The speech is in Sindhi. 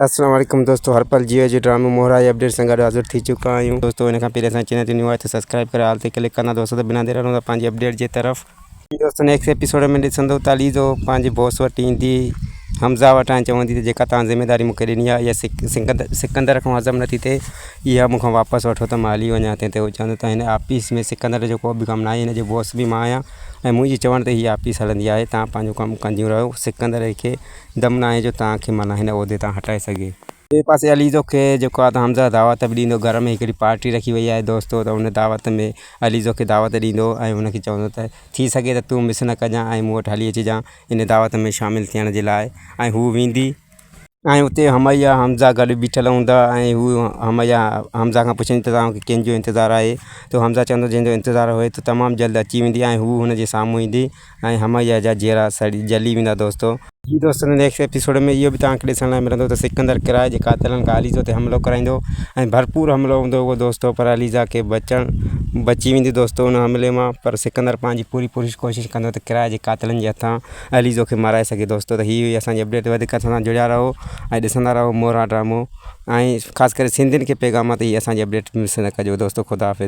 السلام عليڪم دوستو هر پل جيو جي ڊرامو مهرائي اپڊيٽ سان گڏ حاضر ٿي چڪا آهيون دوستو ان کان پهرين اسان چينل تي نيو آهي ته سبسڪرائب ڪري آل تي ڪلڪ ڪندا دوستو ته بنا دير هلون ٿا پنهنجي اپڊيٽ جي طرف دوستو نيڪسٽ ايپيسوڊ ۾ ڏسندو ته عليزو پنهنجي بوس وٽ ايندي حمزه وٽ ۽ چوندي ته جيڪا توهان ذميداري مون کي ڏني آهي اها سڪندر کان هضم نٿي ٿئي اها مون کان واپس وٺو ته مان هلي وڃان تنهن تي هو چوندو ته هن آفيس ۾ سڪندر جو ڪو به ڪم ناهي هن جو بوس به مان آهيان ۽ منهنجي چوڻ تي هي آفيس هلندي آهي توهان پنهنجو ڪم ڪنديون رهو سڪندر کي دم ناهي جو توهان کي معنيٰ هن عهدي تان هٽائي سگهي. ٻئي پاسي عليزو کي جيڪو آهي ته حمزه دعوت به ڏيندو گهر ۾ هڪڙي پارٽي رکي وئي آهي دوستو ته ان دعوت ۾ عليزو کي دعوت ڏيندو ۽ ان کي چوندو ته ٿي سگهي ته تون مس نه ڪجان ۽ مون وٽ هلي اچجان ان دعوت ۾ شامل ٿيڻ جي لاء ۽ هو ويندي ۽ اتي هميا حمزه گڏ بيٺل هوندا ۽ هو هميا حمزه کان پڇندي ته توهان کي ڪنهن جو انتظار آهي ته حمزه چوندو جنهن جو انتظار هئي ته تمام جلد اچي ويندي ۽ هو هن جي سامهون ايندي ۽ هميا جا جيئرا سڙي جلي ويندا دوستو. جي دوستو نيڪسٽ ايپيسوڊ ۾ اهو به توهان کي ڏسڻ لاء ملندو ته سڪندر ڪرائي جي قاتلن کان عليزو تي حملو ڪرائيندو ۽ ڀرپور حملو هوندو اهو دوستو پر عليزا کي بچڻ بچي ويندي دوستو ان حملي مان پر سڪندر پنهنجي پوري پوري ڪوشش ڪندو ته ڪرائي جي قاتلن جي هٿان عليزو کي مارائي سگهي دوستو ته هي هئي اسان جي اپڊيٽ وڌيڪ اسان سان جڙيا رهو ۽ ڏسندا رهو مورا ڊرامو ۽ خاص ڪري سنڌين کي پيغام آ ته هي اسان جي اپڊيٽ مس نه ڪجو دوستو خدا حافظ.